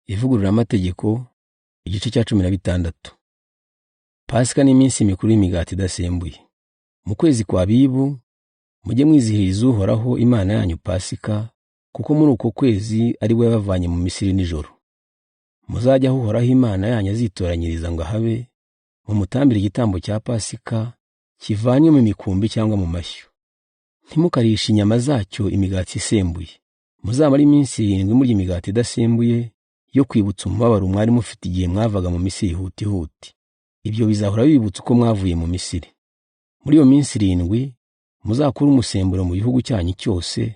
Ivugururamategeko igice cya 16. Pasika n'iminsi mikuru y'imigati idasembuye. Mu kwezi kwa Abibu mujye mwizihiriza Uhoraho Imana yanyu Pasika, kuko muri uko kwezi ari we yabavanye mu Misiri nijoro. Muzajye aho Uhoraho Imana yanyu azitoranyiriza ngo ahabe, mumutambire igitambo cya Pasika kivanywe mu mikumbi cyangwa mu mashyo. Ntimukarishe inyama zacyo imigati isembuye. Muzamare iminsi 7 murya imigati idasembuye yo kwibutsa umubabaro mwari mufite igihe mwavaga mu Misiri huti huti. Ibyo bizahora bibutsa uko mwavuye mu Misiri. Muri iyo minsi 7 muzakure umusemburo mu gihugu cyanyu cyose,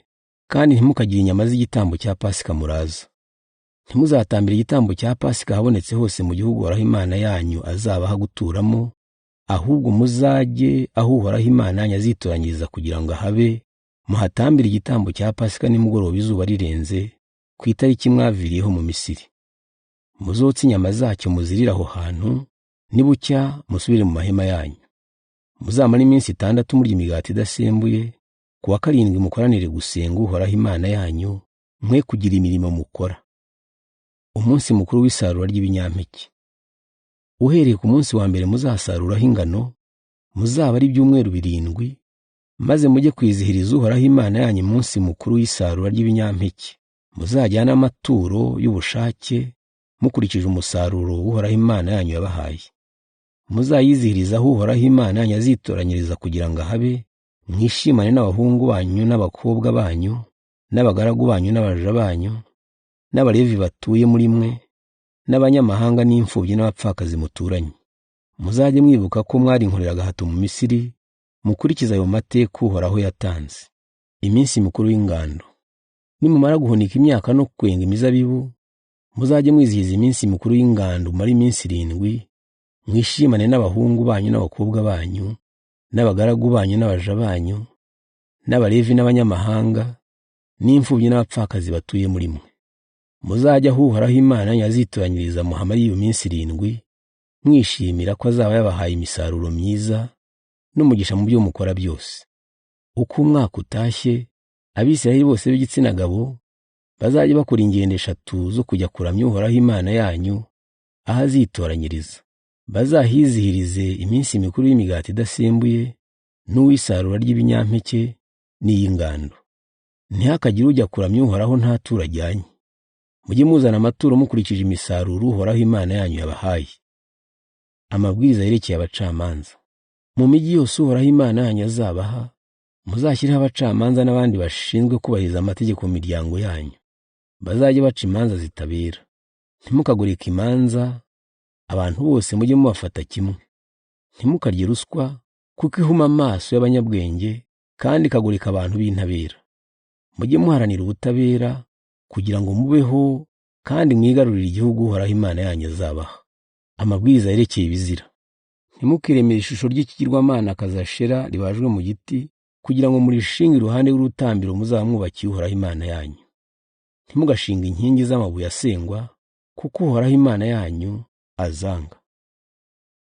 kandi ntimukagire inyama z'igitambo cya Pasika muraza. Ntimuzatambire igitambo cya Pasika ahabonetse hose mu gihugu Uhoraho Imana yanyu azabaha guturamo, ahubwo muzajye aho Uhoraho Imana yanyu azitoranyiriza kugira ngo ahabe, muhatambire igitambo cya Pasika nimugoroba izuba rirenze, ku itariki mwaviriyeho mu Misiri. Muzotse inyama zacyo muzirire aho hantu, nibucya musubire mu mahema yanyu. Muzamare iminsi 6 murya imigati idasembuye, ku wa 7 mukoranire gusenga Uhoraho Imana yanyu, mwe kugira imirimo mukora. Umunsi mukuru w'isarura ry'ibinyampeke. Uhereye ku munsi wa mbere muzasaruraho ingano, muzaba ari ibyumweru 7, maze mujye kwizihiriza Uhoraho Imana yanyu umunsi mukuru w'isarura ry'ibinyampeke. Muzajyane amaturo y'ubushake mukurikije umusaruro Uhoraho Imana yanyu yabahaye. Muzayizihiriza aho Uhoraho Imana yanyu azitoranyiriza kugira ngo ahabe, mwishimane n'abahungu banyu n'abakobwa banyu, n'abagaragu banyu n'abaja banyu, n'Abalevi batuye muri mwe, n'abanyamahanga n'imfubyi n'abapfakazi muturanye. Muzajye mwibuka ko mwari inkorera agahato mu Misiri, mukurikize ayo mateka Uhoraho yatanze. Iminsi mikuru y'ingando. Nimumara guhunika imyaka no kwenga imizabibu, muzajye mwizihiza iminsi mikuru y'ingando mumare iminsi 7, mwishimane n'abahungu banyu n'abakobwa banyu, n'abagaragu banyu n'abaja banyu, n'Abalevi n'abanyamahanga, n'imfubyi n'abapfakazi batuye muri mwe. Muzajye aho Uhoraho Imana yanyu azitoranyiriza muhamare iyo minsi 7, mwishimira ko azaba yabahaye imisaruro myiza n'umugisha mu byo mukora byose. Uko umwaka utashye, Abisirayeli bose b'igitsina gabo bazajye bakora ingendo 3 zo kujya kuramya Uhoraho Imana yanyu aho azitoranyiriza. Bazahizihirize iminsi mikuru y'imigati idasembuye n'uw'isarura ry'ibinyampeke n'iy'ingando. Ntihakagire ujya kuramya Uhoraho nta turo ajyanye. Mujye muzana amaturo mukurikije imisaruro Uhoraho Imana yanyu yabahaye. Amabwiriza yerekeye abacamanza. Mu mijyi yose Uhoraho Imana yanyu azabaha, muzashyireho abacamanza n'abandi bashinzwe kubahiriza amategeko mu miryango yanyu. Bazajye baca imanza zitabera. Ntimukagoreke imanza, abantu bose mujye mubafata kimwe. Ntimukarye ruswa, kuko ihuma amaso y'abanyabwenge kandi ikagoreka abantu b'intabera. Mujye muharanira ubutabera kugira ngo mubeho kandi mwigarurire igihugu Uhoraho Imana yanyu azabaha. Amabwiriza yerekeye ibizira. Ntimukiremere ishusho ry'ikigirwamana Ashera ribajwe mu giti, kugira ngo murishinge iruhande rw'urutambiro muzaba mwubakiye Uhoraho Imana yanyu. Ntimugashinge inkingi z'amabuye asengwa, kuko Uhoraho Imana yanyu azanga.